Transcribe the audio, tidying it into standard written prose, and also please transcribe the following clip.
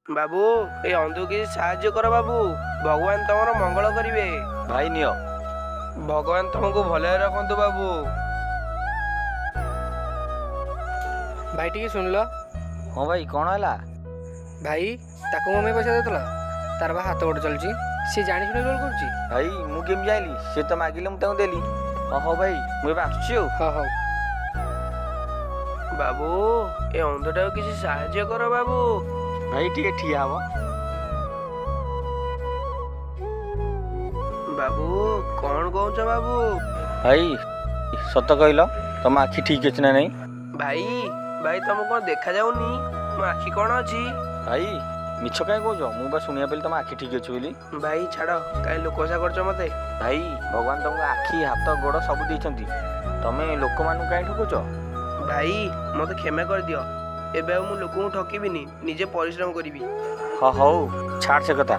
ବାବୁ, ଏ ଅନ୍ଧକୁ କିଛି ସାହାଯ୍ୟ କର ବାବୁ, ଭଗବାନ ତମର ମଙ୍ଗଳ କରିବେ। ଭାଇ, ନିଅ। ଭଗବାନ ତମକୁ ଭଲରେ ରଖନ୍ତୁ ବାବୁ। ଭାଇ, ଟିକେ ଶୁଣିଲ। ହଁ ଭାଇ, କ'ଣ ହେଲା? ଭାଇ, ତାକୁ ମୋ ପାଇଁ ପଇସା ଦେଉଥିଲ? ତାର ବା ହାତ ଗୋଡ଼ ଚାଲୁଛି, ସିଏ ଜାଣି ଶୁଣି ରୋଲ କରୁଛି। ଭାଇ, ମୁଁ କେମିତି ଜାଣିଲି? ସେ ତ ମାଗିଲେ, ମୁଁ ତାଙ୍କୁ ଦେଲି। ହଁ, ହଉ ଭାଇ, ମୁଁ ଏବେ ଆସୁଛି ଆଉ। ହଁ, ହଉ। ବାବୁ, ଏ ଅନ୍ଧଟାକୁ କିଛି ସାହାଯ୍ୟ କର ବାବୁ। ଭାଇ, ଟିକେ ଠିଆ ହବ। ବାବୁ, କ'ଣ କହୁଛ ବାବୁ? ଭାଇ, ସତ କହିଲ, ତମ ଆଖି ଠିକ୍ ଅଛି ନା ନାହିଁ? ଭାଇ, ଭାଇ, ତମକୁ କ'ଣ ଦେଖାଯାଉନି? ମୋ ଆଖି କ'ଣ ଅଛି? ଭାଇ, ମିଛ କାହିଁ କହୁଛ? ମୁଁ ବା ଶୁଣିବା ପାଇଲି ତମ ଆଖି ଠିକ୍ ଅଛି ବୋଲି। ଭାଇ, ଛାଡ଼, କାହିଁ ଲୋକସା କରୁଛ ମତେ? ଭାଇ, ଭଗବାନ ତମକୁ ଆଖି, ହାତ, ଗୋଡ଼ ସବୁ ଦେଇଛନ୍ତି, ତମେ ଲୋକମାନଙ୍କୁ କାହିଁ ଠକୁଛ? ଭାଇ, ମତେ କ୍ଷମା କରିଦିଅ। ଏବେ ଆଉ ମୁଁ ଲୋକଙ୍କୁ ଠକିବିନି, ନିଜେ ପରିଶ୍ରମ କରିବି। ହଁ, ହଉ, ଛାଡ଼ ସେ କଥା।